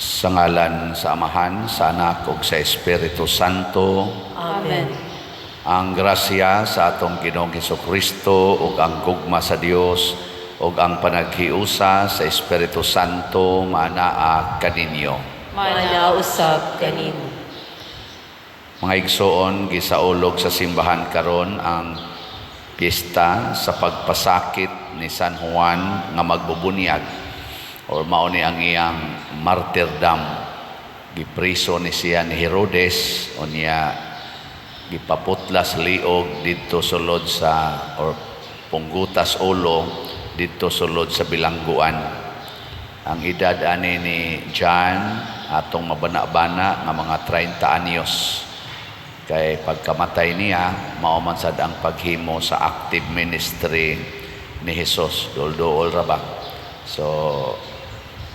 Sa ngalan sa Amahan, sa Anak ug sa Espiritu Santo. Amen. Ang grasya sa atong Ginoong Hesukristo ug ang gugma sa Dios ug ang panaghiusa sa Espiritu Santo maanaa kaninyo. Maanaa usab kanimo. Mga igsoon, gisaulog sa simbahan karon ang piyesta sa pagpasakit ni San Juan nga magbubunyag, or mao ni ang iyang martyrdom. Gipriso ni siya ni Herodes, unya gipaputlas liog didto sulod sa, or punggutas ulo didto sulod sa bilangguan. Ang edad ani ni John, atong mabana-bana nga mga 30 anyos. Kay pagkamatay niya, mao man sad ang paghimo sa active ministry ni Jesus. Duol-duol ra ba? So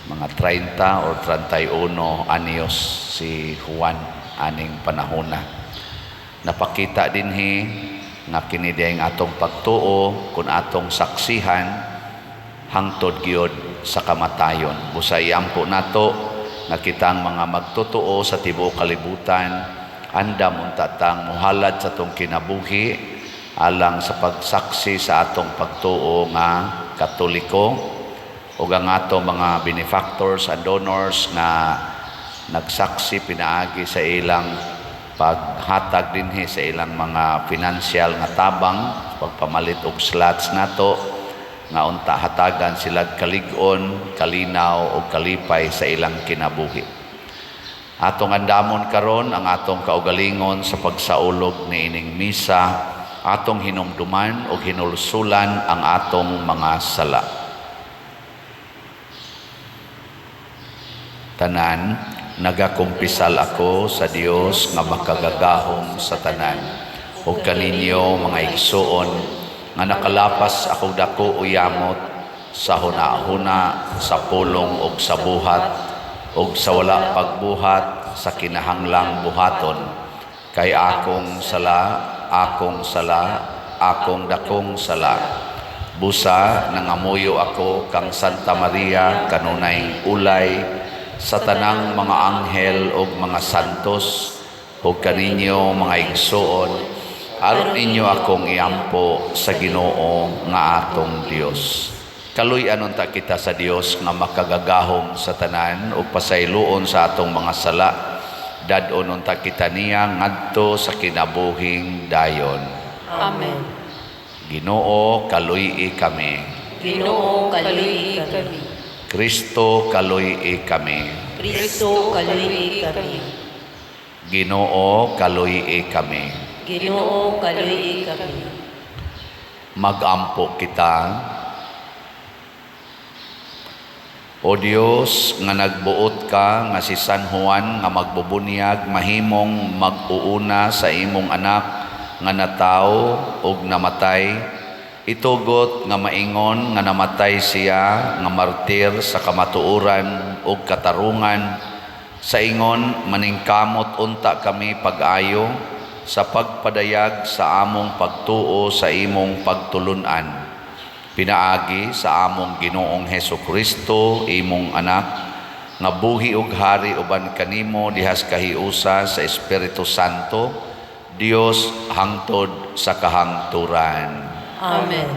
mga 30 or 31 anyos si Juan aning panahona. Napakita dinhi nga kini ang atong pagtuo, kung atong saksihan hangtod gyud sa kamatayon. Busa iampo nato nga kitang mga magtotoo sa tibuok kalibutan, andam unta tang muhalad sa atong kinabuhi alang sa pagsaksi sa atong pagtuo nga Katoliko, ug ang atong mga benefactors and donors nga nagsaksi pinaagi sa ilang paghatag dinhi sa ilang mga financial nga tabang, pagpamalit og slots nato, nga unta hatagan sila kalig-on, kalinaw ug kalipay sa ilang kinabuhi. Atong andamon karon ang atong kaugalingon sa pagsaulog niining misa, atong hinumduman ug hinulsulan ang atong mga sala. Tanan, nagakumpisal ako sa Dios nga makagagahom sa tanan, ug kaninyo mga igsuon, nga nakalapas ako dako o yamot sa huna-huna, sa pulong ug sa buhat, ug sa wala pagbuhat sa kinahanglang buhaton. Kay akong sala, akong sala, akong dakong sala. Busa nangamuyo ako kang Santa Maria kanunay ulay, sa tanang mga anghel ug mga santos, ug kaninyo mga igsuon, aron ninyo akong iampo sa Ginoo nga atong Dios. Kaluy-an unta kita sa Dios nga makagagahom sa tanan ug pasayloon sa atong mga sala. Dad-on unta kita niya ngadto sa kinabuhing dayon. Amen. Ginoo, kaluy-i kami. Ginoo, kaluy-i kami. Kristo, kaluy-i kami. Kristo, kaluy-i kami. Ginoo, kaluy-i kami. Ginoo, kaluy-i kami. Magampo kita. O Dios, nga nagbuot ka nga si San Juan nga magbubunyag mahimong mag-uuna sa imong anak nga nataw ug namatay, itugot nga maingon nga namatay siya nga martir sa kamatuoran ug katarungan, sa ingon maningkamot unta kami pag-ayo sa pagpadayag sa among pagtuo sa imong pagtulun-an. Pinaagi sa among Ginoong Hesukristo, imong anak, nga buhi ug hari uban kanimo dihas kahiusa sa Espiritu Santo, Dios hangtod sa kahangturan. Amen.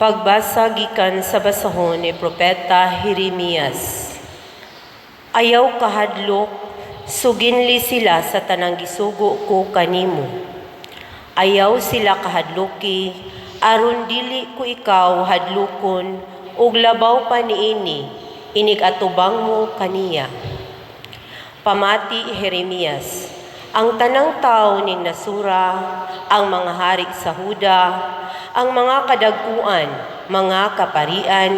Pagbasa gikan sa basahon ni Propeta Jeremias. Ayaw kahadlok, suginli sila sa tanang gisugo ko kanimo. Ayaw sila kahadloki, aron dili ko ikaw hadlokon, ug labaw pa niini, inig atubang mo kaniya. Pamati Jeremias, ang tanang tao ning nasura, ang mga hari sa Huda, ang mga kadagkuan, mga kaparian,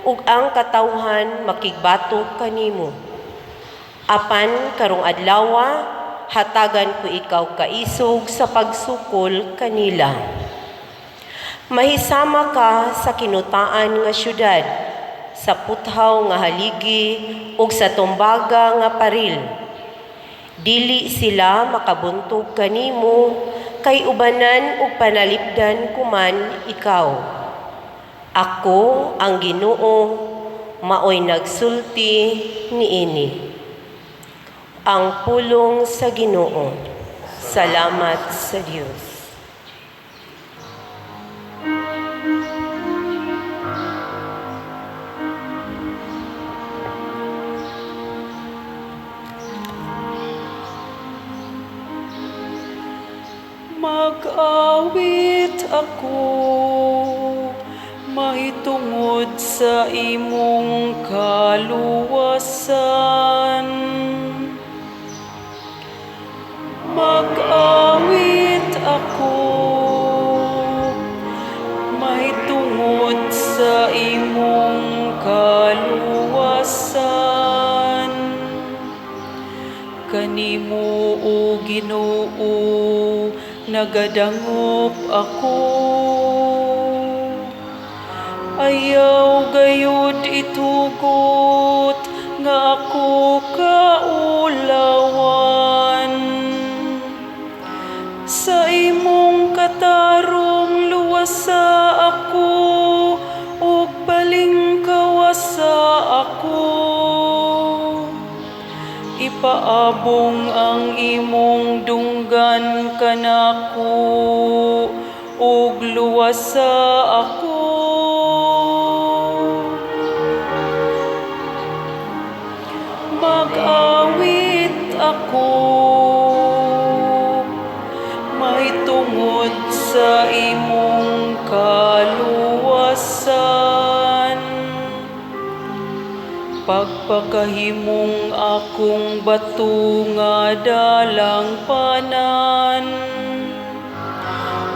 ug ang katawhan makigbatok kanimo. Apan karong adlawa, hatagan ko ikaw kaisog sa pagsukol kanila. Mahisama ka sa kinutaan nga syudad, sa puthaw nga haligi ug sa tumbaga nga paril. Dili sila makabuntog kanimo Kay ubanan ug panalipdan ko man ikaw. Ako ang Ginoo, maoy nagsulti niini. Ang pulong sa Ginoo. Salamat sa Dios. Mag-awit ako mahitungod sa imong kaluwasan. Mag-awit ako mahitungod sa imong kaluwasan. Kanimo, O Ginoo, nagadangop ako. Ayaw gayud itugot nga ako kaulawan. Sa imong katarong luwasa ako ug palingkawasa ako. Ipaabong ang imong dunggan kanako ug luwasa ako. Mag-awit ako mahitungod sa imong kaluwasan. Pagpakahimong akong bato nga dalangpanan,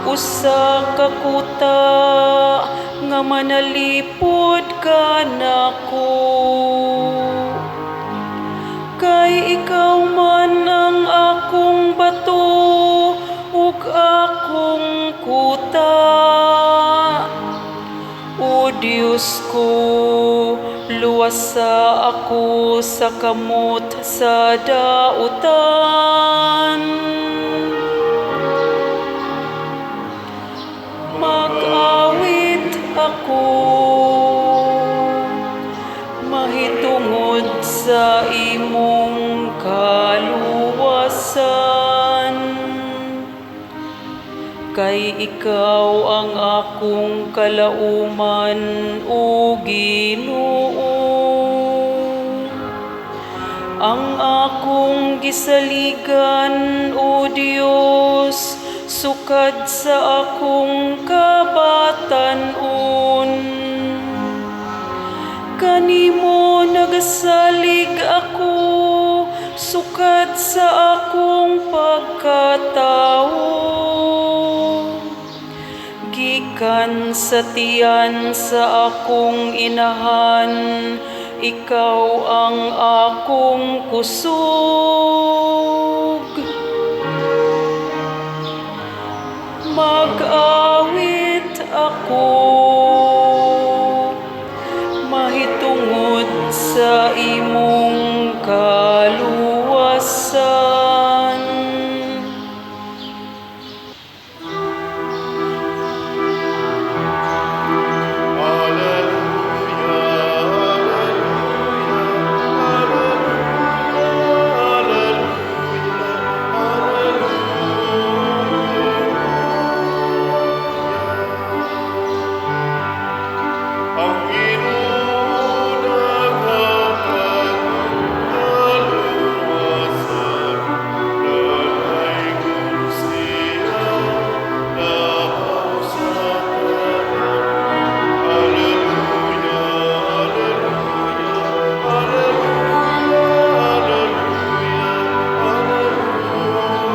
usa ka kuta nga manalipod kanako. Kay ikaw man ang akong bato ug akong kuta. O Dios ko, luwasa ako sa kamot sa dautan. Mag-awit ako mahitungod sa imong kaluwasan. Kay ikaw ang akong kalauman, O Ginoo. Ang akong gisaligan, O Dios, sukad sa akong kabatan-on. Kanimo nagasalig ako, sukad sa akong pagkatawo. Gikan sa tiyan sa akong inahan, ikaw ang akong kusog. Mag-awit ako mahitungod sa imong kaluwasan. Ang Ginoo naghatag kaluwasan, Dalaygon siya labaw sa tanan. Alleluia, Alleluia, Alleluia, Alleluia,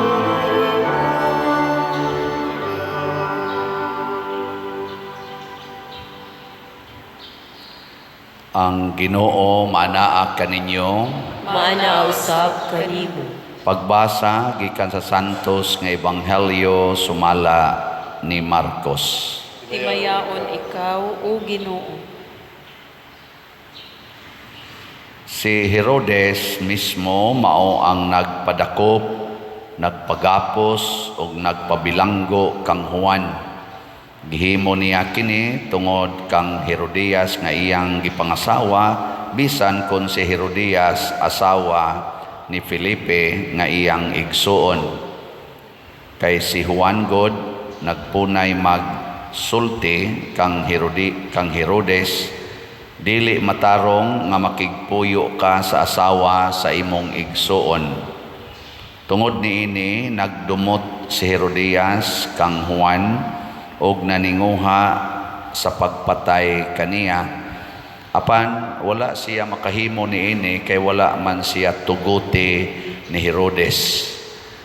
Ang Ginoo maanaa kaninyo. Maana usab kanimo. Pagbasa gikan sa Santos nga Ebanghelyo sumala ni Marcos. Himayaon ikaw, O Ginoo. Si Herodes mismo mao ang nagpadakop nagpagapos ug nagpabilanggo kang Juan. Gihimo niya kini tungod kang Herodias nga iyang gipangasawa, bisan kon si Herodias asawa ni Felipe nga iyang igsuon. Kay si Juan god nagpunay magsulti kang Herodes, "Dili matarong nga makigpuyo ka sa asawa sa imong igsuon." Tungod niini nagdumot si Herodias kang Juan ug naninguha sa pagpatay kaniya. Apan wala siya makahimo niini kay wala man siya tuguti ni Herodes.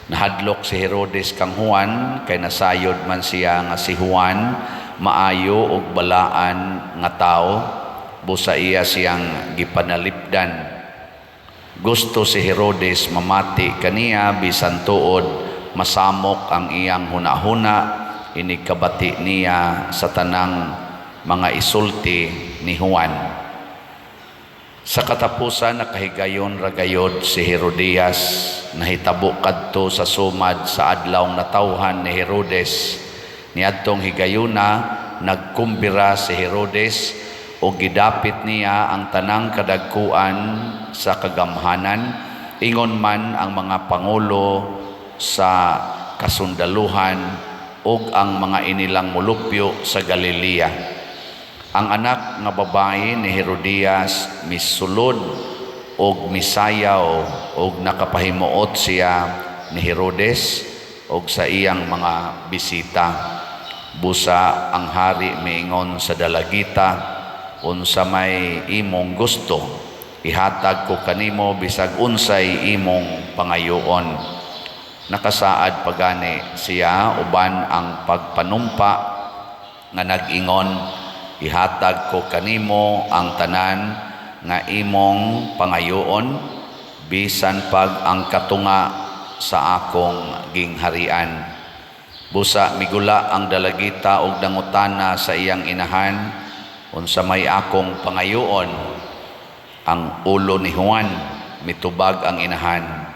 Nahadlok si Herodes kang Juan kay nasayod man siya nga si Juan maayo ug balaan nga tawo, busa iya siyang gipanalipdan. Gusto si Herodes mamati kaniya bisan tuod masamok ang iyang hunahuna inig kabati niya sa tanang mga isulti ni Juan. Sa katapusan, nakahigayon ra gayod si Herodias. Nahitabo kadto sa sumad sa adlawng natawhan ni Herodes. Niadtong higayuna, nagkumbira si Herodes ug gidapit niya ang tanang kadagkuan sa kagamhanan, ingon man ang mga pangulo sa kasundaluhan ug ang mga inilang molupyo sa Galilea. Ang anak nga babae ni Herodias misulod og misayaw og nakapahimuot siya ni Herodes og sa iyang mga bisita. Busa ang hari miingon sa dalagita, "Unsa may imong gusto, ihatag ko kanimo bisag unsay imong pangayoon." Nakasaad pagani siya uban ang pagpanumpa nga nag-ingon, "Ihatag ko kanimo ang tanan nga imong pangayoon, bisan pag ang katunga sa akong gingharian." Busa migula ang dalagita og nangutana sa iyang inahan, "Unsa may akong pangayoon?" "Ang ulo ni Juan," mitubag ang inahan.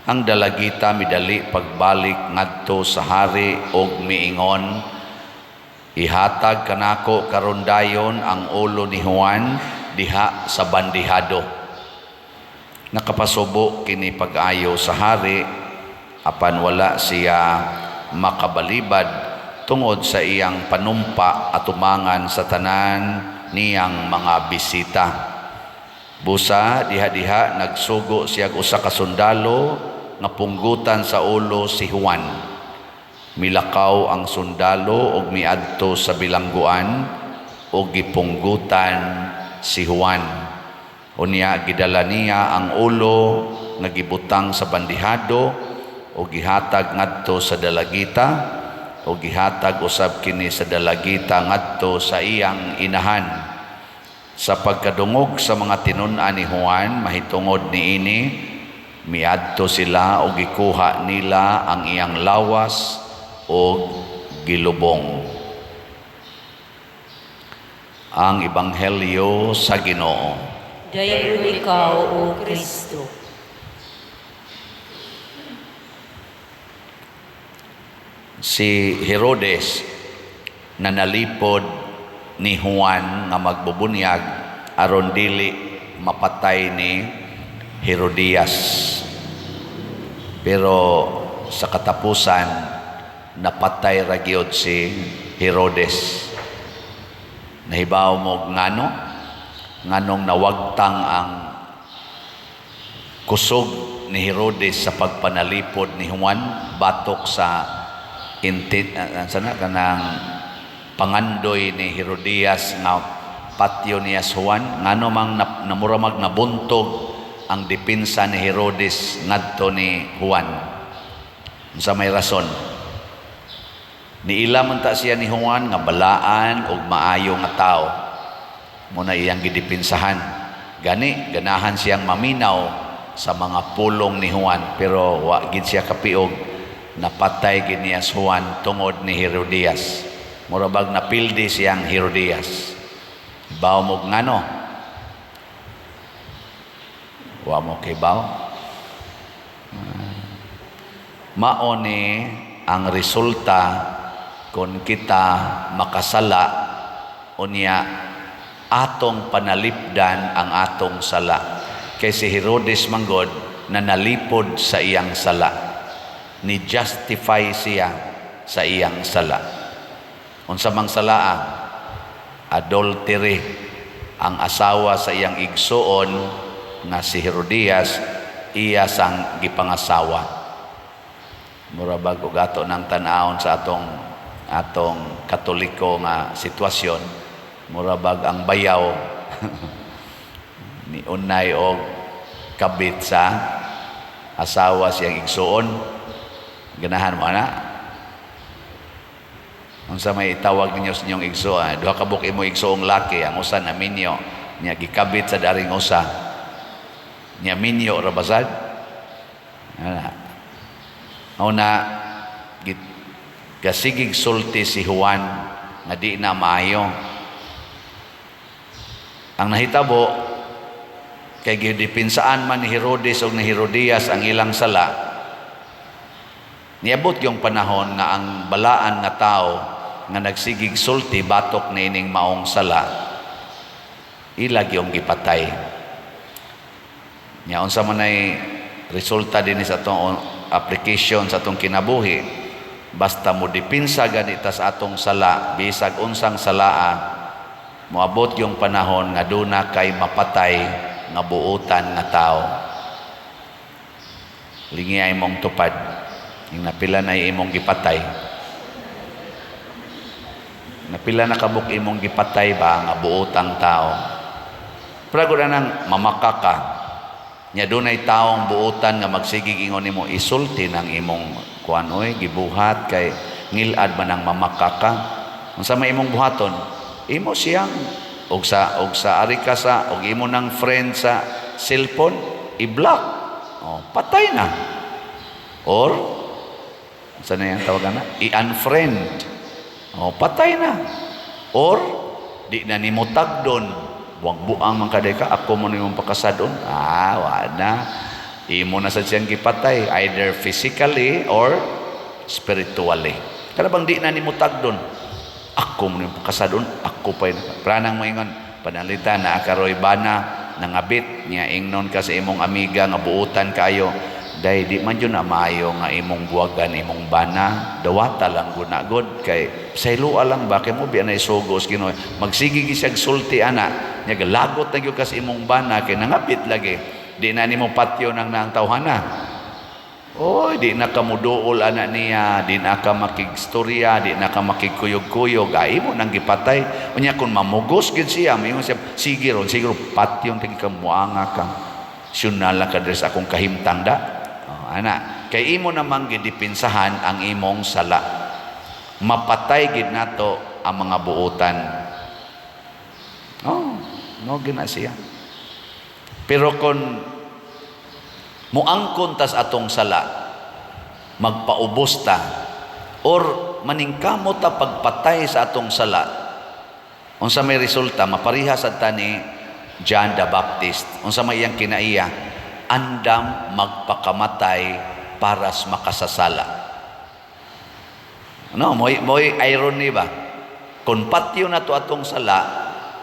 Ang dalagita midali pagbalik ngadto sa hari og miingon, "Ihatag kanako karon dayon ang ulo ni Juan diha sa bandihado." Nakapasubo kini pag-ayo sa hari, apan wala siya makabalibad tungod sa iyang panumpa atumangan sa tanan niyang mga bisita. Busa diha-diha nagsugo siya usa ka sundalo nga punggutan sa ulo si Juan. Milakaw ang sundalo og miadto sa bilangguan og gipunggutan si Juan. Unya gidala niya ang ulo nga gibutang sa bandihado og gihatag ngadto sa dalagita, og gihatag usab kini sa dalagita ngadto sa iyang inahan. Sa pagkadungog sa mga tinun-an ni Juan mahitungod niini, miadto sila og gikuha nila ang iyang lawas og gilubong. Ang Ebanghelyo sa Ginoo. Dayon ikaw, O Kristo. Si Herodes na nalipod ni Juan nga magbubunyag aron dili mapatay ni Herodias. Pero sa katapusan, napatay ra gyud si Herodes. Nahibaw mo ngano? Nganong nawagtang ang kusog ni Herodes sa pagpanalipod ni Juan batok sa intit sana kanang pangandoy ni Herodias nga patyo niya si Juan? Ngano mang namuramag nabuntog ang depensa ni Herodes ngadto ni Juan? Unsa may rason? Niila man ta siya ni Juan nga balaan og maayo nga tao. Mao na iyang gidepensahan. Gani ganahan siyang maminaw sa mga pulong ni Juan, pero wa gid siya kapiog. Napatay gid niya si Juan tungod ni Herodias. Mura bag napildi siyang Herodias. Baw mo ngano? Wa mo kay baw? Mao ni ang resulta kung kita makasala, unya atong panalipdan ang atong sala. Kay si Herodes manggod na nalipod sa iyang sala. Ni justify siya sa iyang sala. Unsa mang salaa? Adultery. Ang asawa sa iyang igsuon nga si Herodias, iya sang gipangasawa. Mura bag og ato nang tan-awon sa atong atong Katoliko nga sitwasyon, mura bag ang bayaw ni unay og kabit sa asawa siyang igsuon. Ganahan mo ana? Unsa may itawag ninyo sa inyong igsuon? Duha ka buok imo igsuong laki, ang usa na minyo, nya gikabit sa daring usa. Nya minyo ra basad? Ana. Una gasigig sulti si Juan nga di na maayo. Ang nahitabo kay gidepinsaan man ni Herodes ug ni Herodias ang ilang sala. Niabot yung panahon nga ang balaan nga tao nga nagsigig sulti batok niining maong sala, ilag yung gipatay. Nya unsa man ay resulta dinhi sa atong application sa atong kinabuhi? Basta mo dipinsa ganita sa atong sala, bisag unsang salaa, moabot yung panahon nga duna kay mapatay nga buutan nga tao. Lingi ay imong tupad. Yung napila na imong gipatay. Napila na kabuk imong gipatay ba nga buotang tao. Pero na nang mamaka ka, nya dunay taong buotan nga magsigig ingon nimo, isulti ng imong kuan oy, gibuhat kay ngilad man ang mamaka ka. Unsa may imong buhaton? Imo siyang og sa ari ka sa og imo nang friend sa cellphone, i-block. Oh, patay na. Or unsa na yang tawagan na? I-unfriend. Oh, patay na. Or di na nimo tagdon. Buang buang man kaday ka, ako mo nimong pakasadon. Ah, wa na. Imo na sa siyang gipatay, either physically or spiritually. Kada bang di na nimo tagdon? Ako mo nimong pakasadon, ako pa yun. Pranang moingon, panalitan na karoy bana, nangabit, niya ingnon ka sa imong amiga nga buutan kayo. Day, di man yun na maayo nga imong buwagan, imong bana, dawata lang gunagod, kay saylua lang ba, kay mo biya na isugos, Ginoo. Magsige gi siyag sulti ana, nya galagot na gyud ka sa imong bana, kay nangabit lagi. Di na nimo patyo nang naang tawhana. Oy, di na ka muduol ana niya, di na ka makigstorya, di na ka makigkuyog-kuyog, ay mo nang gipatay. Unya kung mamugos gid siya, moingon siya, sige ron, siguro patyon tagi ka muanga ka. Syunala ka diri sa akong kahimtang da. Oh, ana, kay imo namang gidipinsahan ang imong sala. Mapatay gid nato ang mga buutan. Oh, no gina siya. Pero kung muangkon tas atong sala, magpaubos ta or maningkamot ta pagpatay sa atong sala, unsa may resulta? Mapariha sad ta ni John the Baptist. Unsa may iyang kinaiya? Andam magpakamatay para sa makasasala. No, moy moy irony ba? Kung patyo na to atong sala,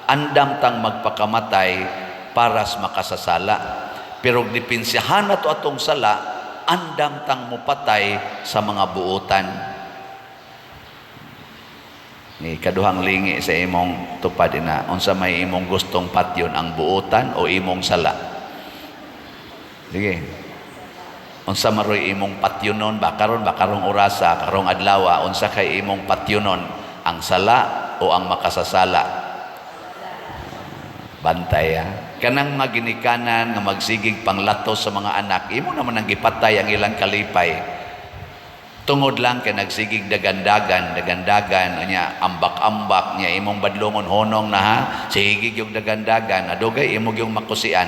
andam tang magpakamatay para sa makasasala. Pero dipinsihan na to atong sala, andam tang mupatay sa mga buutan. Ni kaduhang lingi sa imong tupad na, unsa may imong gustong patyon, ang buutan o imong sala? Sige. Unsa maroy imong patyonon ba karon ba, karong orasa, karong adlaw, unsa kay imong patyonon, ang sala o ang makasasala? Bantay ha. Kanang mga ginikanan nga magsigig panglatos sa mga anak, imo naman ang gipatay ang ilang kalipay. Tungod lang kay nagsigig dagandagan, dagandagan, anya ambak-ambak niya imong badlongon, "Honong na ha, sige yung dagandagan," adugay imo yung makusian.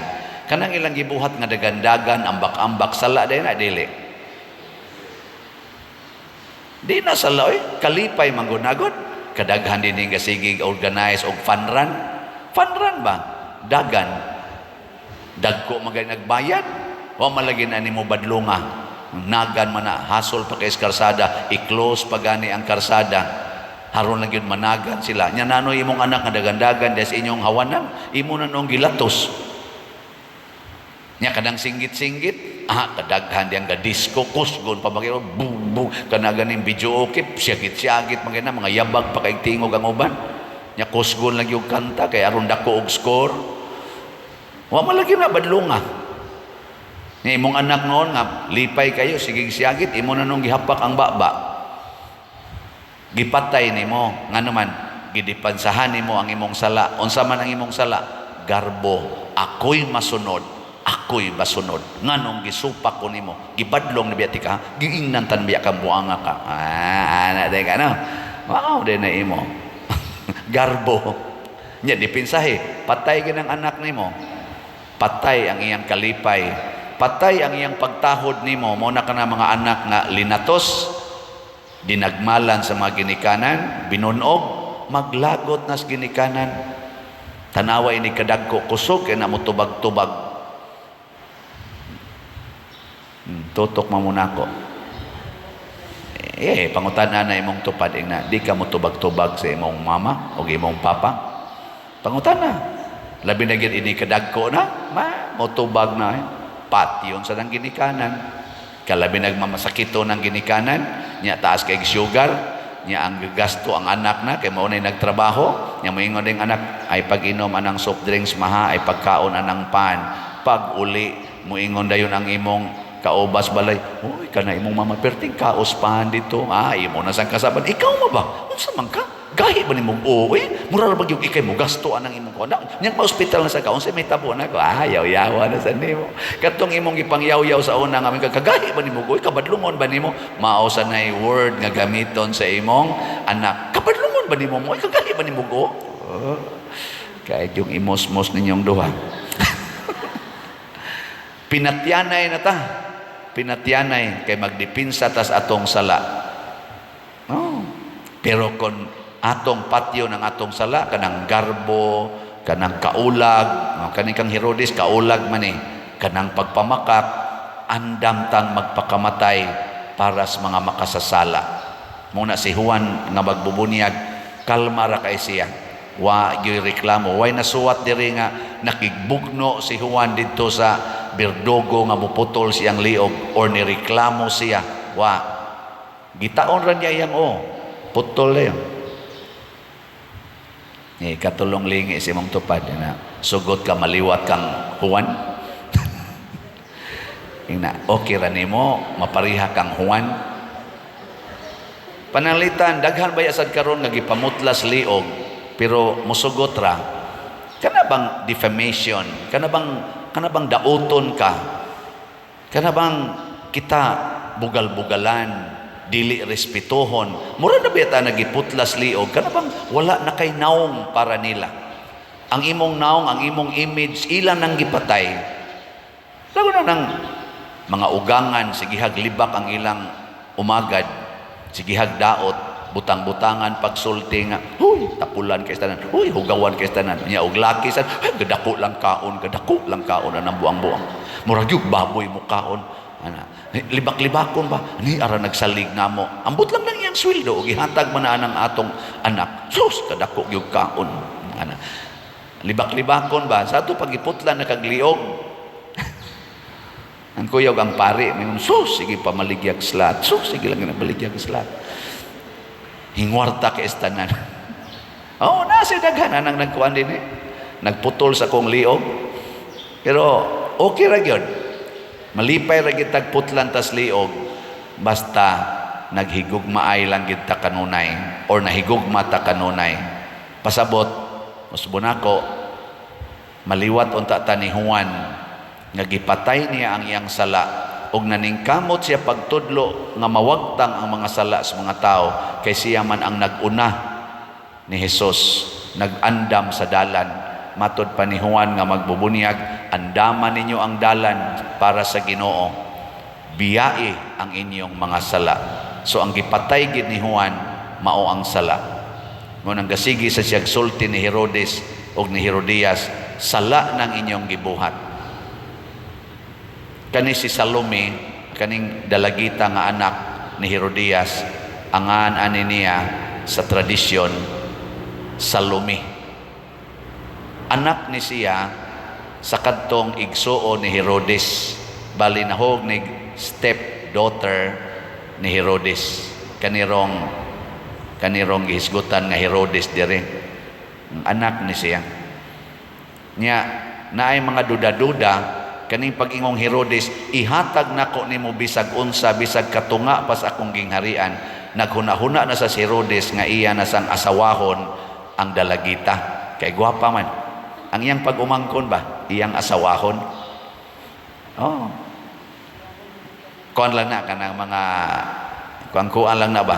Kanang ilang gibuhat nga dagandagan, ambak-ambak, sala din na dili? Di na sala oy, kalipay manggunagod. Kadaghan din nga sigig organize og fun run. Fun run ba? Dagan. Dagko magay nagbayad. Wa malagi na nimo badlonga. Nagan man na, hasol pa kay karsada, i-close pa gani ang karsada. Haron lang yun managan sila. Nya nanoy imong anak nga dagandagan des inyong hawanan, imo na noong gilatos. Nya kadang singgit-singgit, kadaghan diyang ga-disco, kusgon pa bagay, bung bung, kana ganing video okay, siyagit-siyagit mga na, mga yabag pa kay tingog ang uban. Nya kusgon lang yung kanta kay aron dako og score. Wa man lagi na badlonga. Nya imong anak noon nga lipay kayo sige siyagit, imo na nung gihapak ang baba. Gipatay nimo, ngano man gidepensahan nimo ang imong sala. Unsa man ang imong sala? Garbo. Ako'y masunod, ako'y masunod. Nganong gisupak ko nimo, gibadlong ni biya ka, giingnan tan biya kang buanga ka. Ana day ka no. Wow, day na imo. Garbo. Nya depensahe, patay gid ang anak nimo. Patay ang iyang kalipay. Patay ang iyang pagtahod nimo. Mo na kana mga anak nga linatos, dinagmalan sa mga ginikanan, binunog, maglagot nas ginikanan. Tanawa ini kadagko kusog kay na mo tubag-tubag. Tutok man mo nako. Pangutan-a na imong tupad ingna, di ka mo tubag-tubag sa imong mama o imong papa. Pangutan-a. Labi na gyud ini kadagko na, ma motubag na. Patyon sa nang ginikanan. Kalabi nagmamasakito ng ginikanan, nya taas kay sugar, nya ang gasto ang anak na kay mao nay nagtrabaho, nya moingon ding anak ay pag-inom anang soft drinks maha, ay pagkaon anang pan. Pag uli moingon dayon ang imong kaobas balay, uy kana imong mama perting kaos pan dito, imo na sang kasaban, ikaw ma ba? Unsa man ka? Gahi ba nimong uy? Mura ra ba gyud ikay mo gasto anang imong kuan? Nya pa ospital na sa ka, unsa may tabo na ko? Yaw-yawa na sa nimo. Katong imong gipangyaw-yaw sa una nga kagahi ba nimo uy? Kabadlungon ba nimo? Mao sa nay word nga gamiton sa imong anak. Kabadlungon ba nimo mo? Kagahi ba nimo go? Oh. Kay yung imosmos ninyong duha. Pinatyanay na ta. Pinatyanay kay magdipinsa tas atong sala. Oh. Pero kon atong patyo ng atong sala, kanang garbo, kanang kaulag, oh, kaning kang Herodes kaulag man kanang pagpamakak, andam tang magpakamatay para sa mga makasasala. Muna si Juan nga magbubunyag, kalma ra kay siya. Wa gyud reklamo, way nasuwat diri nga nakigbugno si Juan didto sa berdugo nga muputol siyang liog or nireklamo siya. Wa gitaon ra niya iyang oh, putol na yun. Katulong lingi si mong tupad na sugot ka maliwat kang Juan. Ina, okay ra nimo mapariha kang Juan. Pananglitan daghan baya sad karon nga gipamutlas liog pero musugot ra. Kana bang defamation? Kana bang dauton ka? Kana bang kita bugal-bugalan, dili respetuhon? Mura na ba ta nagiputlas liog? Kana bang wala na kay naong para nila? Ang imong naong, ang imong image, ilan nang gipatay. Lago na ng mga ugangan, sigihag libak ang ilang umagad, sigihag daot, butang-butangan pagsulti nga, huy, tapulan kay tanan, huy, hugawan kay tanan. Nya og laki sad, ay, gadako lang kaon anang buang-buang. Murag yung baboy mo kaon. Ana, libak-libakon ba? Ni ara nagsalig namo. Ambot lang nang iyang sweldo og gihatag man na anang atong anak. Sus, kadako gyud kaon. Ana. Libak-libakon ba? Sa ato pagiputlan na kagliog. Ang kuyog ang pari, may sus, sige pamaligyag slat. Sus, sige lang na baligyag slat. Hingwarta kay estanan. Oh, nasa daghan anang nagkuan din eh. Nagputol sa kong liog. Pero okay ra gyud. Malipay ra gyud tagputlan tas liog basta naghigugmaay lang gyud ta kanunay or nahigugma ta kanunay. Pasabot, usbon ako, maliwat unta ta ni Juan nga gipatay niya ang iyang sala ug naningkamot siya pagtudlo nga mawagtang ang mga sala sa mga tao kay siya man ang nag-una ni Jesus, nag-andam sa dalan. Matod pa ni Juan nga magbubunyag, andaman ninyo ang dalan para sa Ginoo, biyai ang inyong mga sala. So ang gipatay gid ni Juan mao ang sala. Mo nang gasigi sa siyag sulti ni Herodes og ni Herodias, sala ng inyong gibuhat. Kani si Salome, Kaning dalagita nga anak ni Herodias, angan ani niya sa tradisyon Salome. Anak ni siya sa kadtong igsuon ni Herodes. Bali nahog ni step daughter ni Herodes. Kanirong gihisgutan nga Herodes dire. Anak ni siya. Nya naay mga duda-duda kaning pag-ingong Herodes, "Ihatag nako nimo bisag unsa, bisag katunga pas akong gingharian." Naghuna-huna na sa si Herodes nga iya na sang asawahon ang dalagita kay gwapa man. Ang iyang pag-umangkon ba, iyang asawahon. Oh, kuan lang na kanang mga kuan-kuan lang na ba,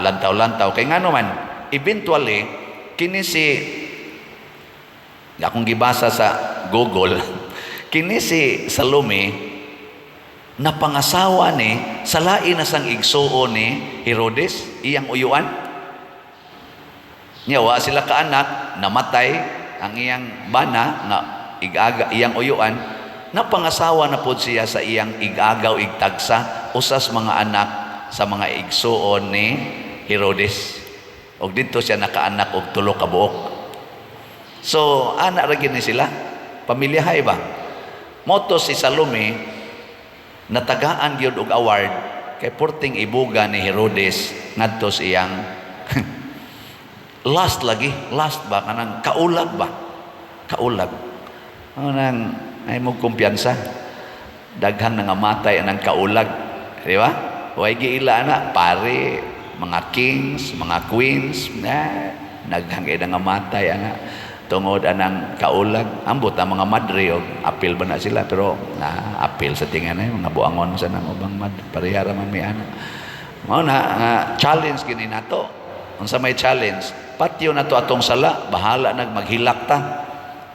lantaw-lantaw, kay ngano man eventually kini si, akong gibasa sa Google, kini si Salome napangasawa ni sa lain na sang igsuon ni Herodes, iyang uyuan niya. Wa sila kaanak, namatay ang iyang bana nga igaga, iyang uyuan. Napangasawa na pod siya sa iyang igagaw, igtagsa, usas mga anak sa mga igsuon ni Herodes, og didto siya nakaanak og tulo ka buok. So ana ra gyud ni sila, pamilyahay ba. Mao to si Salome natagaan gyud og award kay porting ibuga ni Herodes ngadto sa iyang last lagi, last ba, kanang kaulag ba, kaulag. Ano nang ay mo kumpiyansa, daghan nangamatay anang kaulag, di ba? Way giila na pare, mga kings, mga queens na daghan kay nangamatay ana tungod anang kaulag. Ambot ang mga madre og apil ba na sila, pero na apil sa tingan na mga buangon sa nang ubang madre, pareha ra man mi ana. Mao na nga challenge kini nato. Unsa may challenge? Patyo na to atong sala, bahala nag maghilak ta.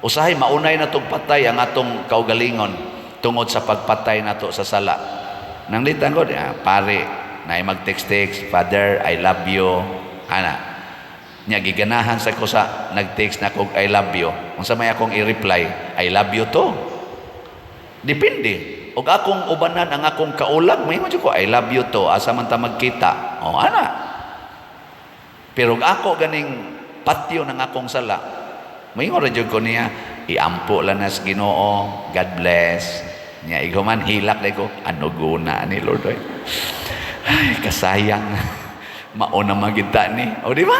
Usahay maunay na tong patay ang atong kaugalingon tungod sa pagpatay nato sa sala. Nanglitan ko, pare, na mag-text-text, "Father, I love you." Ana. Nya giganahan sa ko sa nag-text na kog "I love you." Unsa may akong i-reply? "I love you to." Depende. Og akong ubanan ang akong kaulag, may mo ko, "I love you to." Asa man ta magkita? O ana. Pero og ako ganing patyo ng akong sala, moingon ra jud ko niya, "Iampo lang nas Ginoo, God bless." Nya iguman hilak ko, ano guna ni Lord oy. Ay, kasayang. Mao na magita ni. O di ba?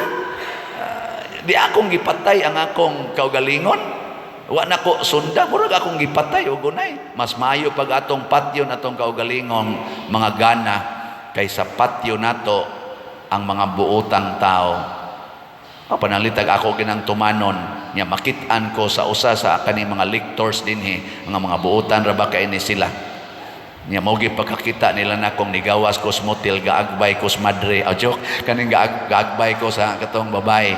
Di akong gipatay ang akong kaugalingon. Wa na ko sunda, murag akong gipatay og gunay. Mas maayo pag atong patyon atong kaugalingong mga gana kaysa patyo nato ang mga buotang tao. O, panalitag ako ginang tumanon nya makit-an ko sa usa sa kani mga lectors dinhi, mga buotan ra ba kay ni sila. Nya mao gi pagkakita nila na kung nigawas ko sa motel, gaagbay ko sa madre. O joke, kaning gaagbay ko sa katong babae.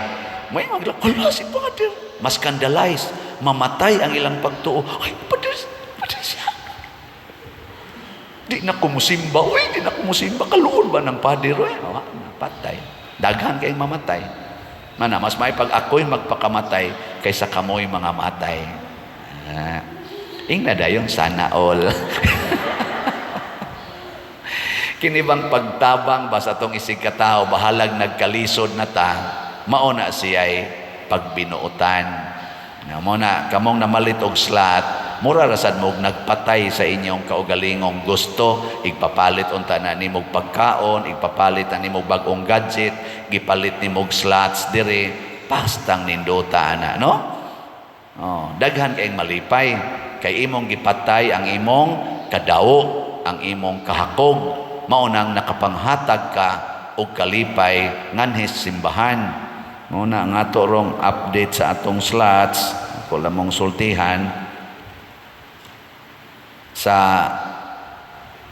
May magla, "Hala si Father." Ma-scandalize, mamatay ang ilang pagtuo. "Ay, Father, Father siya. Di na kumusimba. Uy, di na kumusimba. Kaluon ba ng Father?" Uy, oh, napatay. Daghan kayong mamatay. Mana, mas may pag ako'y magpakamatay kaysa kamoy mga matay. Ingna dayon, sana all. Kini bang pagtabang ba sa atong isig katao, bahalag nagkalisod na ta, mao na siya'y pagbinuotan. Nga mo na, kamong namalit og slot, mura rasad mo og nagpatay sa inyong kaugalingong gusto, igpapalit unta na nimog pagkaon, igpapalit na nimog bag-ong gadget, gipalit nimog slots dire, pastang nindota ana, no? Oh, daghan kayong malipay kay imong gipatay ang imong kadawo, ang imong kahakog, mao nang nakapanghatag ka og kalipay nganhis simbahan. Mao na ang ato rong update sa atong slots, ako lamang sultihan sa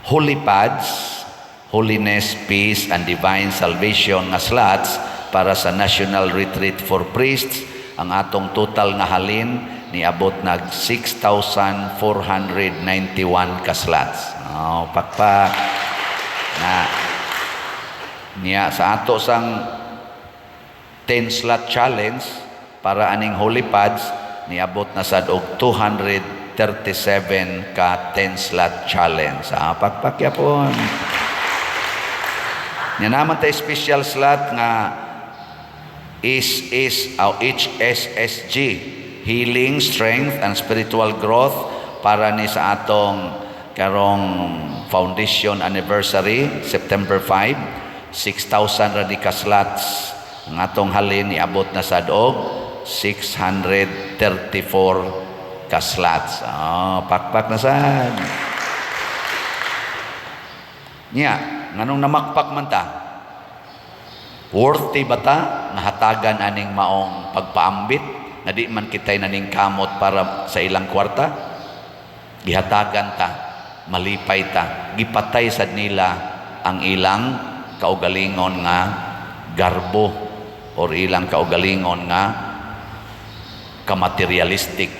Holy Pads, Holiness, Peace, and Divine Salvation nga slots para sa National Retreat for Priests, ang atong total nga halin niabot nag 6,491 ka slots. Oh, pakpak. Na niya sa ato sang 10 slot challenge para aning Holy Pads niabot na sad og 200. 637 ka 10 slot challenge. Ah, pakpak yapon. Nya naman tay special slot nga is aw HSSG, Healing, Strength and Spiritual Growth, para ni sa atong karong foundation anniversary, September 5, 6,000 ra di ka slots ang atong halin. Iabot na sad og 634 ka slots. Oh, pakpak na sad niya. Nganong namakpak man ta? Worthy ba ta nga hatagan aning maong pagpaambit na di man kitay naningkamot para sa ilang kwarta? Gihatagan ta, malipay ta. Gipatay sad nila ang ilang kaugalingon nga garbo or ilang kaugalingon nga kamaterialistic.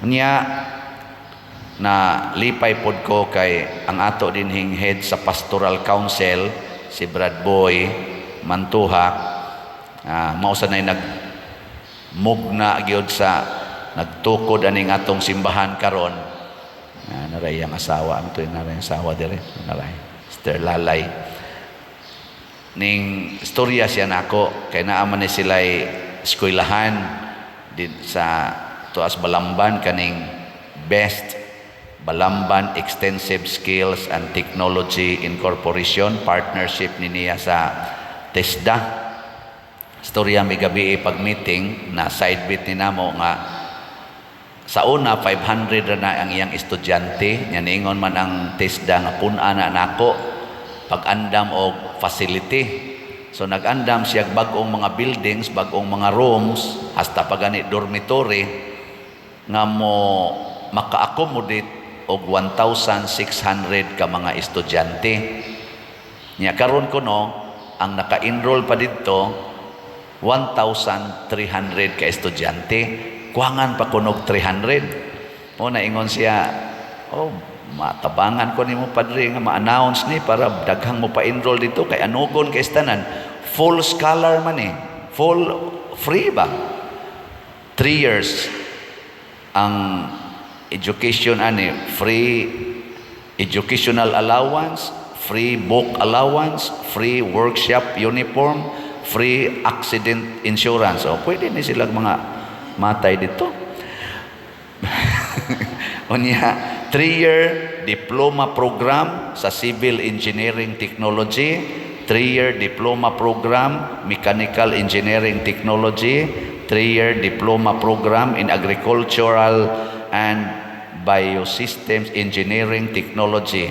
Nya na lipay pod ko kay ang ato dinhing head sa Pastoral Council, si Brad Boy Mantuhak, mao sa nag mugna gyud sa nagtukod aning atong simbahan karon. Naray ang asawa ang to, naray ang asawa dire, naray Sister Lalay. Ning istorya siya nako kay naa man ni sila'y eskwelahan din sa tuas Balamban, kaning Best Balamban Extensive Skills and Technology Incorporation, partnership ni niya sa TESDA. Istorya mi gabi pag meeting na side bit ni namo nga sa una 500 ra na ang iyang estudyante. Nya niingon man ang TESDA nga pun-a na nako, pag-andam og facility. So nag-andam siya og bag-ong mga buildings, bag-ong mga rooms, hasta pa gani dormitory, nga mo maka-accommodate og 1,600 ka mga estudyante. Nya karon kuno ang naka-enroll pa didto 1,300 ka estudyante. Kuwangan pa kunog 300. O naingon siya, "Oh, matabangan ko nimo, padre, nga ma-announce ni para daghang mo pa-enroll dito kay anugon kay tanan." Full scholar man eh. Full free ba? 3 years ang education ani, free educational allowance, free book allowance, free workshop uniform, free accident insurance. O pwede ni sila mga matay dito. Unya, 3-year diploma program sa civil engineering technology, 3-year diploma program mechanical engineering technology, 3-year diploma program in agricultural and biosystems engineering technology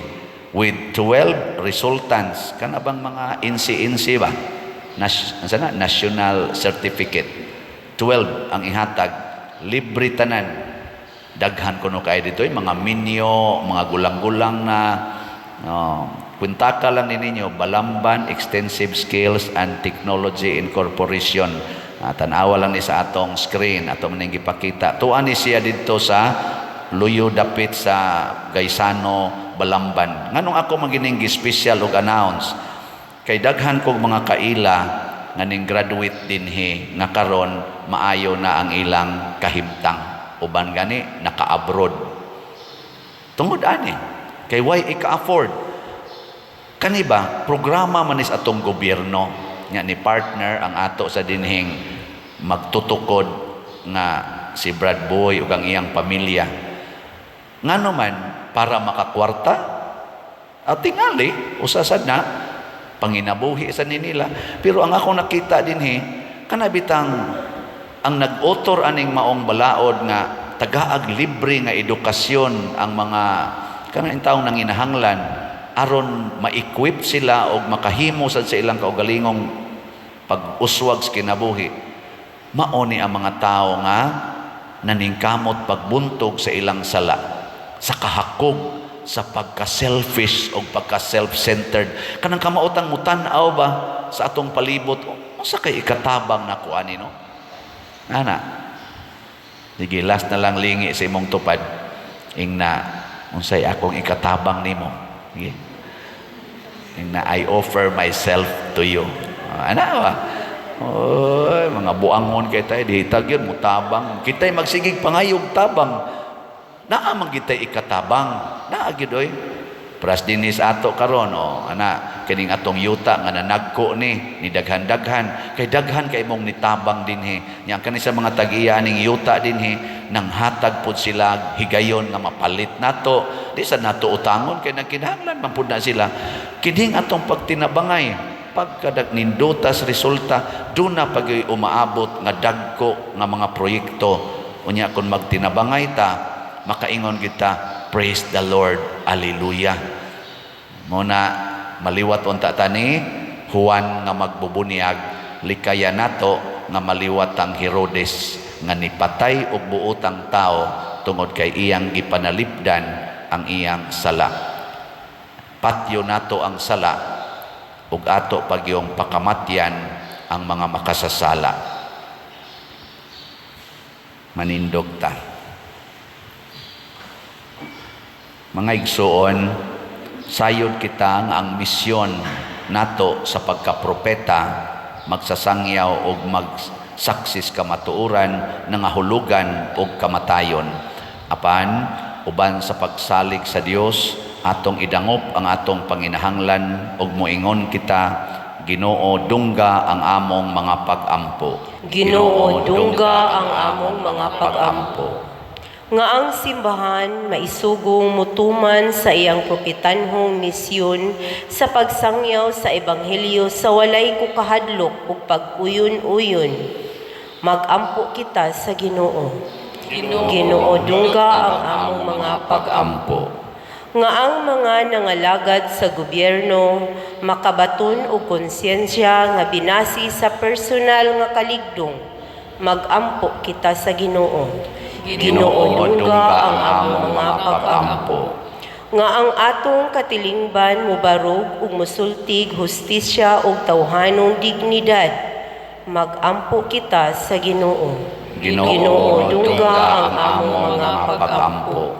with 12 resultants. Kana bang mga NC-NC ba? Nas, na? National Certificate. 12 ang ihatag. Libre tanan. Daghan kuno kay dito, mga minyo, mga gulang-gulang na. No, kwentaka lang ni ninyo Balamban Extensive Skills and Technology Incorporation. Tan-awa lang ni sa atong screen, ato man ning gipakita. Tuan ni siya didto sa Luyo, dapit sa Gaisano, Balamban. Nganong ako magining special og announce? Kay daghan kog mga kaila nga ning graduate dinhi nga karon maayo na ang ilang kahimtang. Uban gani naka-abroad. Tungod ani kay way ika-afford. Kani ba programa man is atong gobyerno nga ni partner ang ato sa dinhing magtutukod nga si Brad Boy ug ang iyang pamilya. Ngano man para makakwarta at tingali usa sad na panginabuhi sa nila. Pero ang ako nakita dinhi, kana bitang ang nag-author aning maong balaod nga tagaag libre nga edukasyon ang mga kanang taong nanginahanglan aron ma-equip sila og makahimo sad sa ilang kaugalingong pag-uswag sa kinabuhi, mao ni ang mga tao nga naningkamot pagbuntog sa ilang sala, sa kahakog sa pagka-selfish o pagka-self-centered, kanang kamaotang mutan-aw ba sa atong palibot, unsa kay ikatabang nako ani, no? Ana, sige, last na lang, lingi sa imong tupad, ingna, "Unsay akong ikatabang nimo?" Sige, ingna, "I offer myself to you." Ah, ana ba? Oy, mga buangon kay tayo, di tag yun, mutabang. Kita'y magsigig pangayog tabang. Naa man gitay ikatabang. Naa gid oy. Pras dinis ato karon, oh, ana kining atong yuta nga nanagko ni daghan-daghan kay daghan kay mong nitabang dinhi. Nya kani sa mga tag-iya aning yuta dinhi, nanghatag pud sila higayon nga mapalit nato. Di sa nato utangon kay nagkinahanglan man pud na sila. Kining atong pagtinabangay, pagkadag nindutas resulta, duna pag umaabot nga dagko nga mga proyekto. Unya kun magtinabangay ta, makaingon kita, "Praise the Lord, Alleluia." Muna maliwat unta tani Juan nga magbubunyag, likaya nato nga maliwat ang Herodes nga nipatay og buotang tao tungod kay iyang gipanalipdan ang iyang sala. Patyo nato ang sala ug ato pagyong pakamatyan ang mga makasasala. Manindog ta. Mga igsuon, sayod kita nga ang misyon nato sa pagkapropeta magsasangyaw og magsaksis kamatuoran, nangahulugan og kamatayon. Apan uban sa pagsalig sa Dios, atong idangop ang atong panginahanglan ug moingon kita, "Ginoo, dungga ang among mga pag-ampo." Ginoo, dungga ang among mga pag-ampo. Nga ang simbahan maisugong mutuman sa iyang propetanhong misyon sa pagsangyaw sa ebanghelyo sa walay kukahadlok ug pag-uyon-uyon. Magampo kita sa Ginoo. Ginoo, dungga ang among mga pag-ampo. Nga ang mga nangalagad sa gobyerno makabaton og konsyensya nga binasi sa personal nga kaligdong. Magampo kita sa Ginoo. Ginoo, dungga ang among mga pag-ampo. Nga ang atong katilingban mubarog ug musultig hustisya ug tawhanong dignidad. Magampo kita sa Ginoo. Ginoo, dungga ang among mga pag-ampo.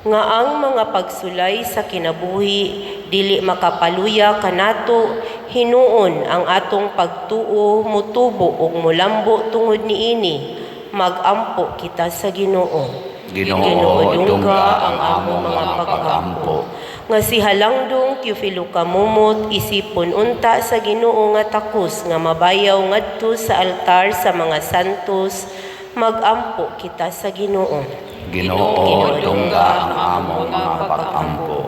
Nga ang mga pagsulay sa kinabuhi dili makapaluya kanato, hinuon ang atong pagtuo mutubo ug mulambo tungod niini. Magampo kita sa Ginoo. Ginoo, dungga ang among mga pag-ampo. Nga si Halangdong Teofilo Camomot isipon unta sa Ginoo nga takos nga mabayaw ngadto sa altar sa mga santos. Magampo kita sa Ginoo. Ginoo, dungga ang among mga pag-ampo.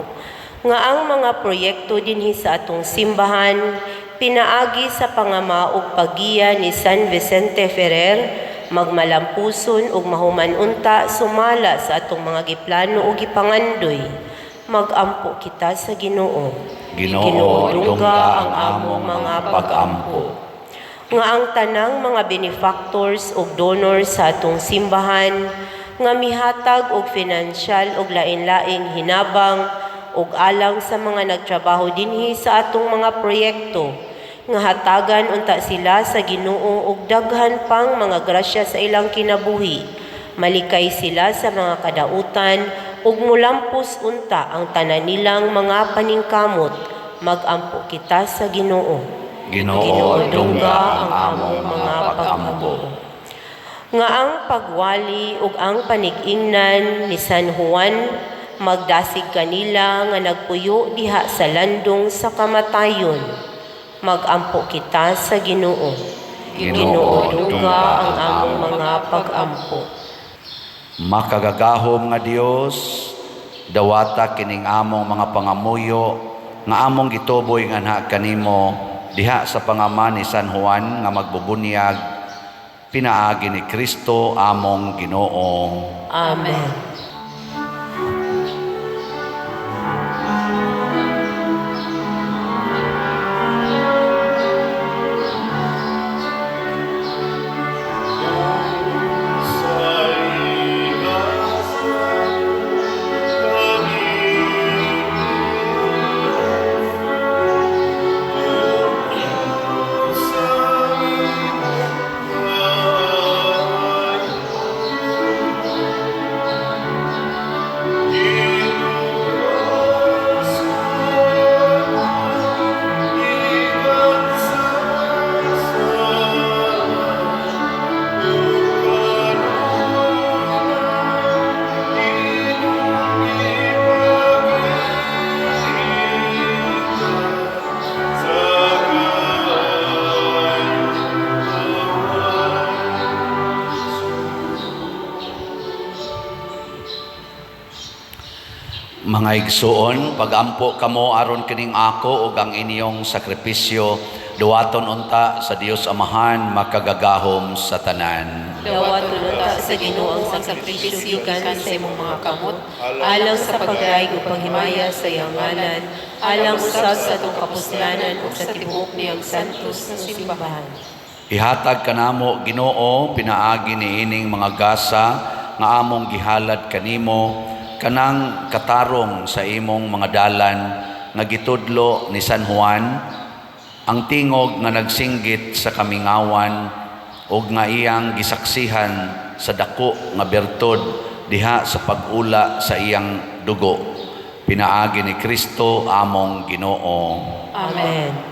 Nga ang mga proyekto dinhi sa atong simbahan pinaagi sa pangama ug paggiya ni San Vicente Ferrer magmalampuson ug mahuman unta sumala sa atong mga giplano ug gipangandoy. Magampo kita sa Ginoo. Ginoo, dungga ang among mga pag-ampo. Nga ang tanang mga benefactors ug donors sa atong simbahan nga mihatag og financial ug lain-laing hinabang ug alang sa mga nagtrabaho dinhi sa atong mga proyekto, nga hatagan unta sila sa Ginoo og daghan pang mga grasya sa ilang kinabuhi. Malikay sila sa mga kadautan ug mulampos unta ang tanan nilang mga paningkamot. Magampo kita sa Ginoo. Ginoo, dungga ang among mga pag-ampo. Nga ang pagwali ug ang panig-ingnan ni San Juan magdasig kanila nga nagpuyo diha sa landong sa kamatayon. Magampo kita sa Ginoo. Ginoo, Ginoo, dungga ang among mga pag-ampo. Makagagahom nga Dios, dawata kining among mga pangamuyo nga among gituboy nganha kanimo diha sa pangama ni San Juan nga magbubunyag, pinaagi ni Kristo among Ginoo. Amen. Mga igsuon, pagampo kamo aron kining ako ug ang inyong sakripisyo duwaton unta sa Dios Amahan makagagahom sa tanan. Dawaton unta sa Ginoo ang sakripisyo gikan sa imong mga kamot, alang sa pagdayeg ug paghimaya sa iyang ngalan, alang usab sa atong kapuslanan ug sa tibuok niyang santos nga simbahan. Ihatag kanamo, Ginoo, pinaagi niining mga gasa nga among gihalad kanimo, kanang katarong sa imong mga dalan nga gitudlo ni San Juan, ang tingog nga nagsinggit sa kamingawan ug nga iyang gisaksihan sa dako nga bertud diha sa pag-ula sa iyang dugo, pinaagi ni Kristo among Ginoo. Amen.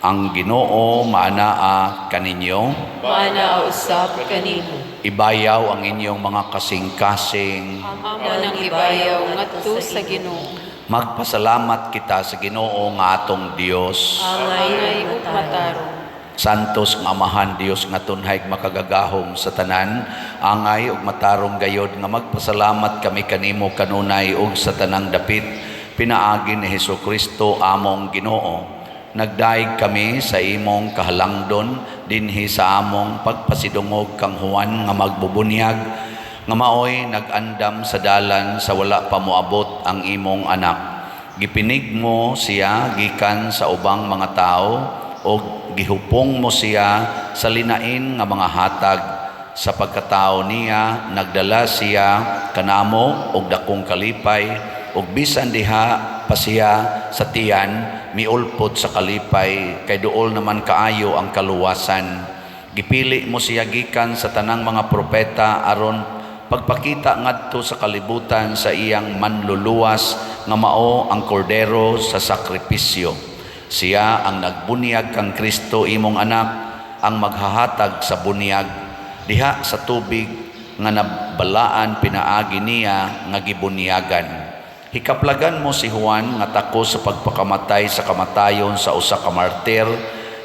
Ang Ginoo maanaa kaninyo. Maanaa usab kanimo. Ibayaw ang inyong mga kasing-kasing. Amo nang ibayaw ngadto sa Ginoo. Magpasalamat kita sa Ginoo nga atong Dios. Angay Angay ug ug matarong. matarong. Santos nga Amahan, Dios nga tunhay makagagahom sa tanan, angay ug matarong gayod nga magpasalamat kami kanimo kanunay ug sa tanang dapit, pinaagi ni Hesus Kristo among Ginoo. Nagdaig kami sa imong kahalangdon dinhi sa among pagpasidungog kang Juan nga magbubunyag, nga maoy nag-andam sa dalan sa wala pa moabot ang imong anak. Gipinig mo siya gikan sa ubang mga tao og gihupong mo siya sa linain nga mga hatag. Sa pagkatao niya nagdala siya kanamo og dakong kalipay, ug bisan diha pa siya sa tiyan miulpot sa kalipay kay duol naman kaayo ang kaluwasan. Gipili mo siya gikan sa tanang mga propeta aron pagpakita ngadto sa kalibutan sa iyang manluluwas nga mao ang kordero sa sakripisyo. Siya ang nagbunyag kang Kristo imong anak, ang maghahatag sa bunyag diha sa tubig nga nabalaan pinaagi niya nga gibunyagan. Hikaplagan mo si Juan nga takos sa pagpakamatay sa kamatayon sa usa ka martir,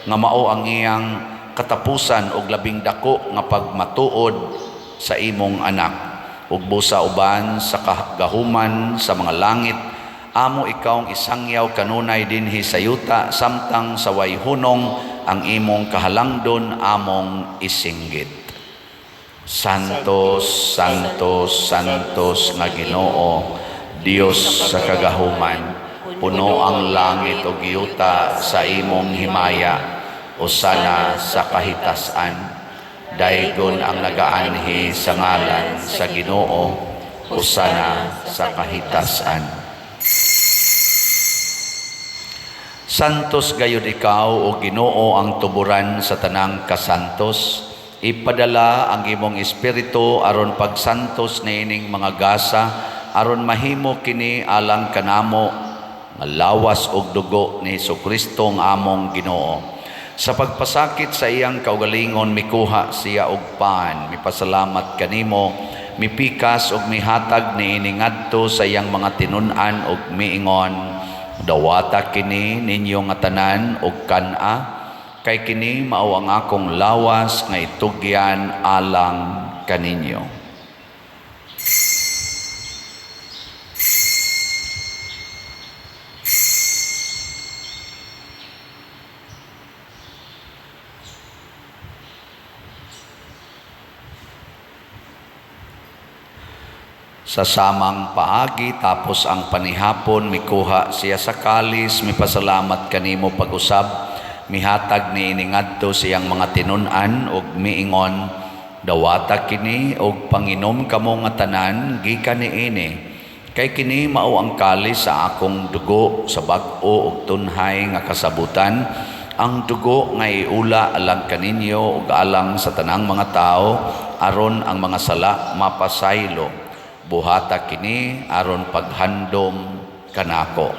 nga mao ang iyang katapusan og labing dako nga pagmatuod sa imong anak. Ug busa uban sa kagahuman sa mga langit, amo ikawng isangyaw kanunay dinhi sa yuta, samtang sa way hunong ang imong kahalangdon among isinggit. Santos, Santos, Santos nga Ginoo, Dios sa kagahuman, puno ang langit ug yuta sa imong himaya, usana sa kahitasan. Daygon ang nagaanhi sa ngalan sa Ginoo, usana sa kahitasan. Santos gayud ikaw, o Ginoo, ang tuburan sa tanang kasantos. Ipadala ang imong espiritu aron pagsantos niining mga gasa, aron mahimo kini alang kanamo nga lawas ug dugo ni Hesukristo nga among Ginoo. Sa pagpasakit sa iyang kaugalingon, mikuha siya og pan, mipasalamat kanimo, mipikas ug mihatag niini ngadto sa iyang mga tinun-an ug miingon: "Dawata kini ninyo nga tanan og kan-a, kay kini mao ang akong lawas nga itugyan alang kaninyo." Sa samang paagi, tapos ang panihapon, mikuha siya sa kalis, mipasalamat kanimo pag-usab, mihatag niini ngadto siyang mga tinun-an ug miingon: "Dawata kini og panginom kamo nga tanan gikan niini, kay kini mao ang kalis sa akong dugo sa bag-o ug tunhay nga kasabutan, ang dugo nga iula alang kaninyo ug alang sa tanang mga tawo aron ang mga sala mapasaylo. Buhata kini aron paghandom kanako."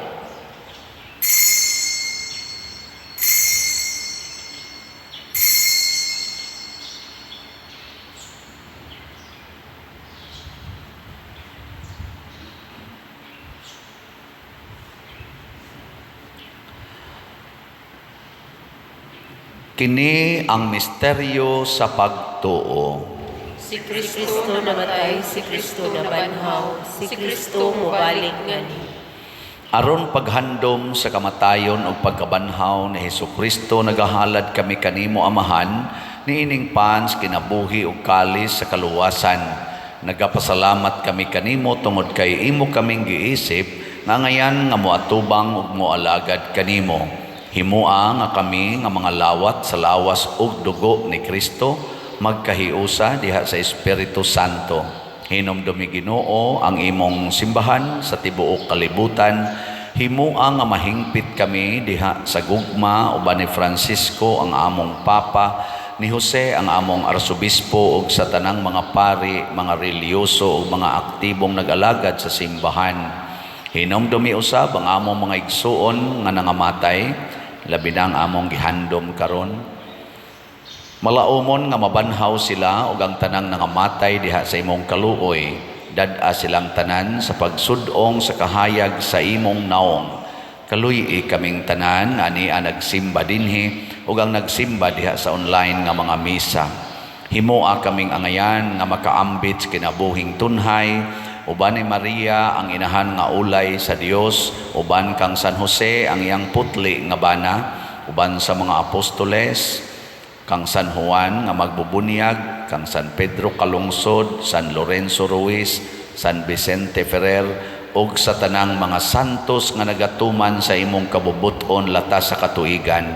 Kini ang misteryo sa pagtuo. Si Kristo namatay, si Kristo nabanhaw, si Kristo mobalik nganhi. Aron paghandom sa kamatayon ug pagkabanhaw ni Hesukristo, nagahalad kami kanimo, Amahan, niining pan sa kinabuhi ug kalis sa kaluwasan. Nagapasalamat kami kanimo tungod kay imo kaming giisip nga angayan nga moatubang ug moalagad kanimo. Himoa nga kami nga mga lawat sa lawas ug dugo ni Kristo magkahiusa diha sa Espiritu Santo. Hinumdumi, Ginoo, ang imong simbahan sa tibuok kalibutan. Himoa nga mahingpit kami diha sa gugma uban ni Francisco ang among Papa, ni Jose ang among arsobispo ug sa tanang mga pari, mga relihiyoso ug mga aktibong nag-alagad sa simbahan. Hinumdumi usab ang among mga igsuon nga nangamatay, labi na ang among gihandom karon. Malaumon nga mabanhaw sila ug ang tanang nangamatay diha sa imong kaluoy. Dad-a silang tanan sa pagsud-ong sa kahayag sa imong naong. Kaluy-i kaming tanan nga ania nagsimba dinhi ug ang nagsimba diha sa online nga mga misa. Himoa kaming angayan nga makaambit sa kinabuhing tunhay uban ni Maria ang inahan nga ulay sa Dios, uban kang San Jose ang iyang putli nga bana, uban sa mga apostoles, kang San Juan nga magbubunyag, kang San Pedro Calungsod, San Lorenzo Ruiz, San Vicente Ferrer, ug sa tanang mga santos nga nagatuman sa imong kabubut-on latas sa katuigan.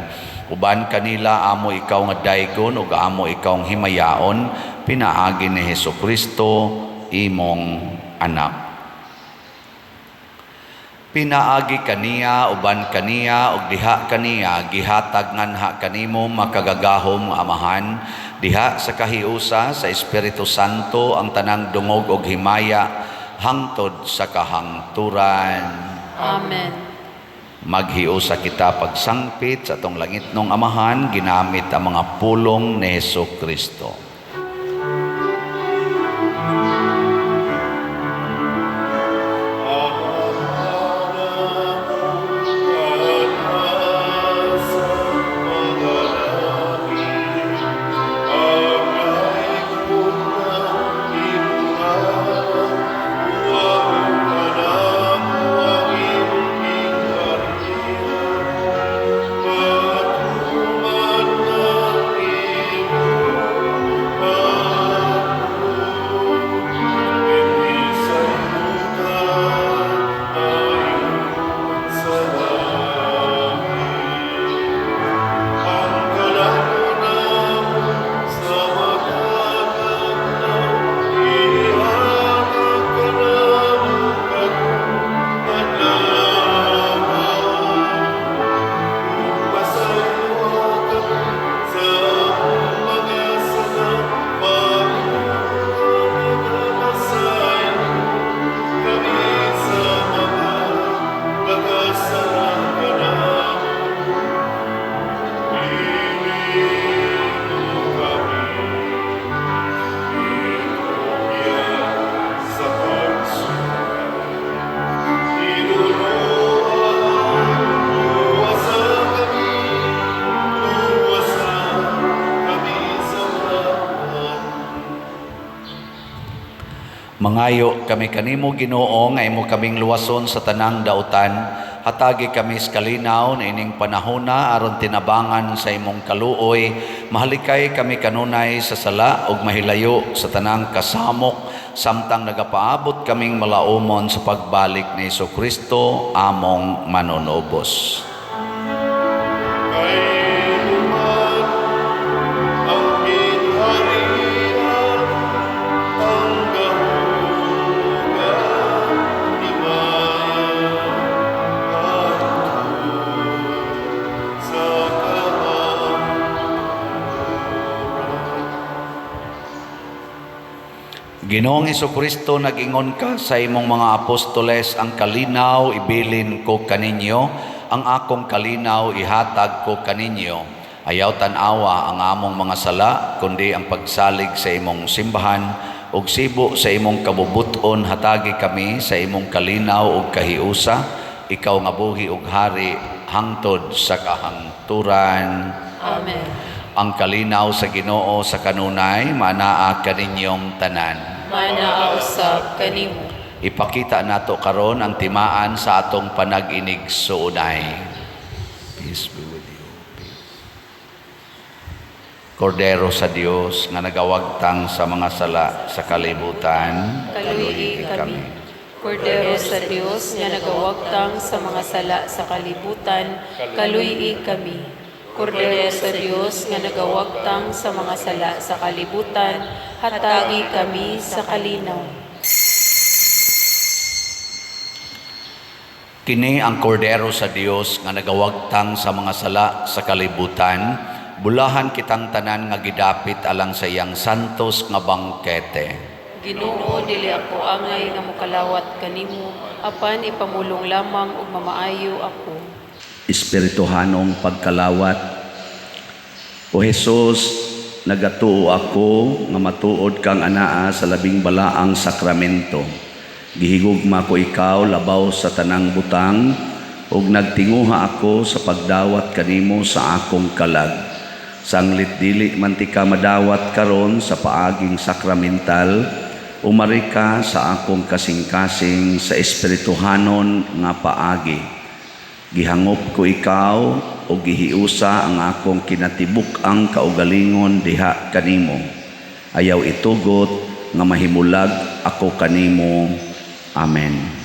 Uban kanila amo ikaw nga daygon ug amo ikaw himayaon pinaagi ni Hesukristo imong anak. Pinaagi kaniya, uban kaniya, ug diha kaniya, gihatag nganha kanimo, makagagahom nga Amahan, diha sa kahiusa sa Espiritu Santo, ang tanang dungog ug himaya hangtod sa kahangturan. Amen. Maghiusa kita pagsangpit sa atong langitnong Amahan ginamit ang mga pulong ni Hesukristo. Mangayo kami kanimo, Ginoo, nga imo kaming luwason sa tanang dautan. Hatagi kami sa kalinaw niining panahona aron tinabangan sa imong kaluoy, mahalikay kami kanunay sa sala ug mahilayo sa tanang kasamok samtang nagapaabot kaming malaumon sa pagbalik ni Kristo among manunubos. Kay man ang gingharian, ang gahom, himaya, hangtod sa kahangturan. Ginoong Kristo, nag-ingon ka sa imong mga apostoles, "Ang kalinaw ibilin ko kaninyo, ang akong kalinaw ihatag ko kaninyo." Ayaw tan-awa ang among mga sala, kundi ang pagsalig sa imong simbahan, ug sibo sa imong kabubut-on hatagi kami sa imong kalinaw ug kahiusa, ikaw nga buhi ug hari hangtod sa kahangturan. Amen. Ang kalinaw sa Ginoo sa kanunay manaa kaninyong tanan. Manaa usab kanimo. Ipakita nato karon ang timaan sa atong panag-inigsuonay. Peace be with you. Peace. Kordero sa Dios nga nagawagtang sa mga sala sa kalibutan, Kaluyi kami. Kordero sa Dios nga nagawagtang sa mga sala sa kalibutan, kaluyi kami. Kordero sa Dios nga nagawagtang sa mga sala sa kalibutan, hatagi kami sa kalinaw. Kini ang kordero sa Dios nga nagawagtang sa mga sala sa kalibutan, bulahan kitang tanan nga gidapit alang sa iyang santos nga bangkete. Ginoo, dili ako angay nga mokalawat kanimo, apan ipamulong lamang ug mamaayo ako. Espirituhanong pagkalawat. O Hesus, nagatuo ako nga matuod kang anaa sa labing balaang sakramento. Gihigugma ko ikaw labaw sa tanang butang ug nagtinguha ako sa pagdawat kanimo sa akong kalag. Sanglit dili man tika madawat karon sa paaging sakramental, umari ka sa akong kasing-kasing sa espirituhanon nga paagi. Gihangop ko ikaw o gihiusa ang akong kinatibuk-ang kaugalingon diha kanimo. Ayaw itugot nga mahimulag ako kanimo. Amen.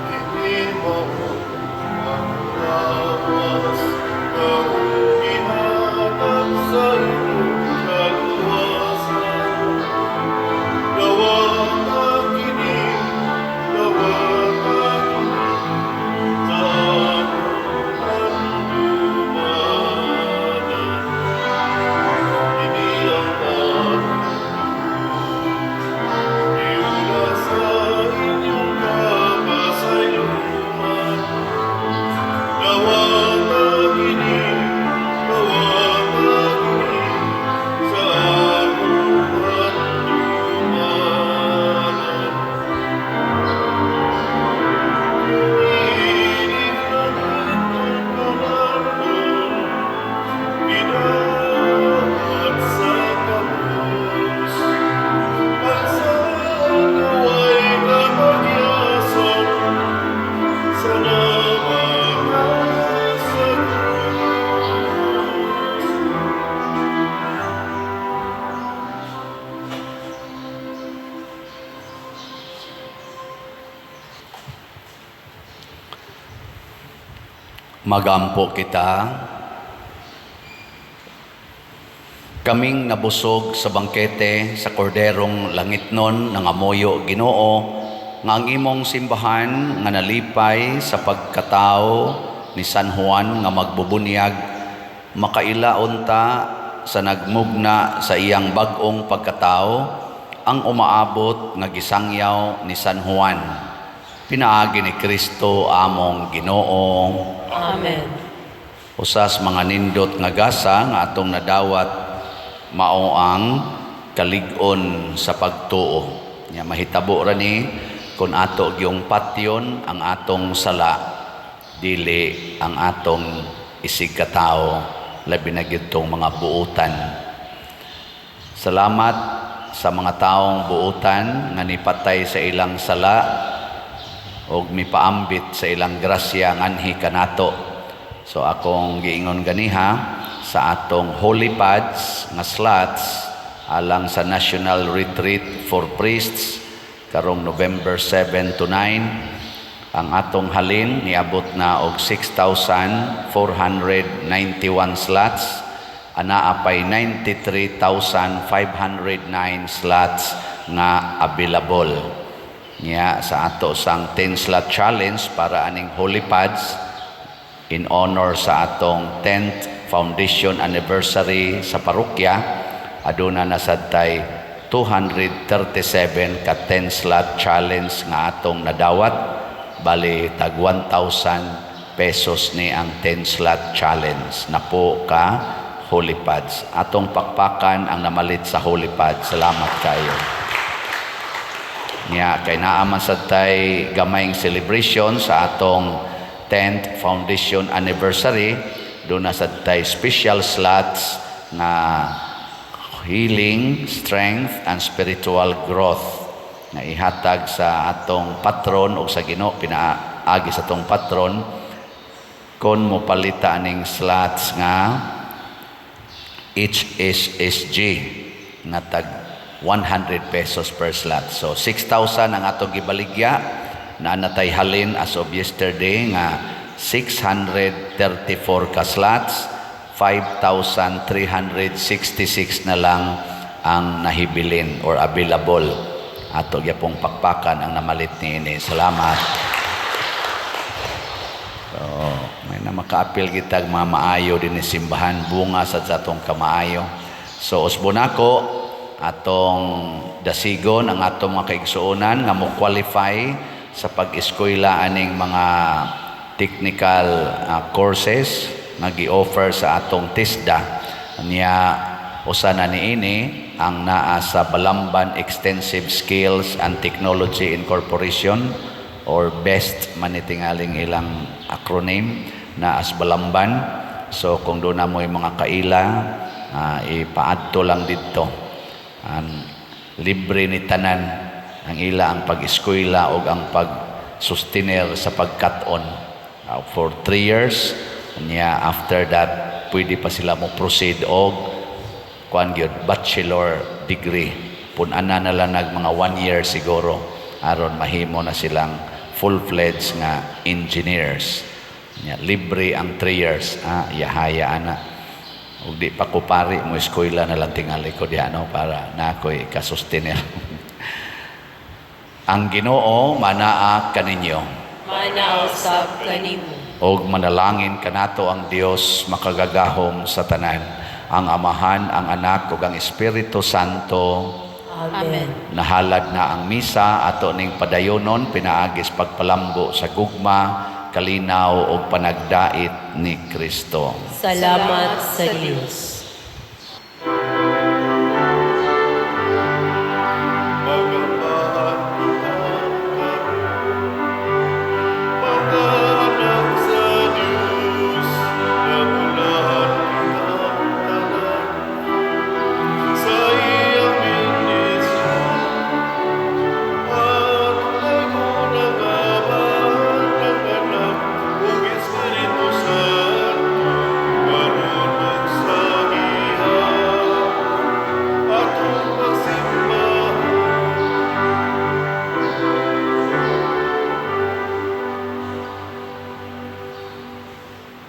Kini mao ang lawas nga gihatag sa inyong kaluwasan. Dawata kini, dawata kini, sa akong handumanan. Kini ang akong Iula sa inyong kapasayloan. Dawata kini, dawata kini, sa akong handumanan. Ining langitnon panalpon, gidawat sa kabus. Ang naway kapagyason sa namatay sa krus. Magampo kita. Kaming nabusog sa bangkete sa korderong langitnon nangamuyo, Ginoo, nga ang imong simbahan nga nalipay sa pagkatao ni San Juan nga magbubunyag makaila unta sa nagmugna sa iyang bag-ong pagkatao ang umaabot nga gisangyaw ni San Juan. Pinaagi ni Kristo among Ginoo. Amen. Usas mga nindot nga gasa nga atong nadawat mao ang kalig-on sa pagtuo. Nya mahitabo ra ni kung ato gyung patyon ang atong sala, dili ang atong isig katao, labi na gyud tong mga buutan. Salamat sa mga taong buutan nga nipatay sa ilang sala og mipaambit sa ilang grasya nganhi kanato. So akong giingon ganiha sa atong holy pads nga slots alang sa National Retreat for Priests karong November 7 to 9, ang atong halin niabot na og 6,491 slots, anaa pay 93,509 slots nga available. Nya sa ato sang 10 slot challenge para aning holy pads in honor sa atong 10th foundation anniversary sa parokya, aduna na sad tay 237 ka 10 slot challenge nga atong nadawat. Bali tag 1,000 pesos ni ang 10 slot challenge na po ka holy pads. Atong pakpakan ang namalit sa holy pads. Salamat kayo. Nya kay naa man sad tay gamayng celebration sa atong 10th foundation anniversary, duna sad tay special slots nga healing, strength and spiritual growth nga ihatag sa atong patron o sa Ginoo pinaagi sa atong patron kon mo palita aning slots nga HSSG nga tag 100 pesos per slot. So 6,000 ang atong gibaligya na natay halin as of yesterday nga 634 ka slots, 5,366 na lang ang nahibilin or available. Ato gyapong pakpakan ang namalit niini. Salamat. So, may na makaapil kitag mga maayo din ni simbahan, bunga sa atong kamaayo. So usbon nako atong dasigon ang atong mga kaigsuonan nga mo qualify sa pag-eskwela aning mga technical courses nga gi-offer sa atong TESDA. Niya usa na niini ang naa sa Balamban Extensive Skills and Technology Incorporation or BEST man ni tingaling ilang acronym na as Balamban. So kung duna moy mga kaila, ipaadto lang didto. An libre ni tanan ang ila ang pag-eskwela o ang pag-sustenir sa pagkat-on for 3 years. Niya after that pwede pa sila mo proceed og kuan gyud, bachelor degree. Pun-ana na lang nag mga one year siguro aron mahimo na silang full-fledged nga engineers. Nya libre ang 3 years, yahaya ana. Ug di pa ko pari, mo eskwela na lang tingali ko diha, no, para na ako'y kasustenir. Ang Ginoo manaa kaninyo. Manaa usab kanimo. Og manalangin kanato ang Dios makagagahom sa tanan, ang Amahan, ang Anak ug ang Espiritu Santo. Amen. Nahalad na ang misa, ato ning padayonon pinaagis pagpalambo sa gugma, kalinaw ug panagdait ni Kristo. Salamat sa Dios.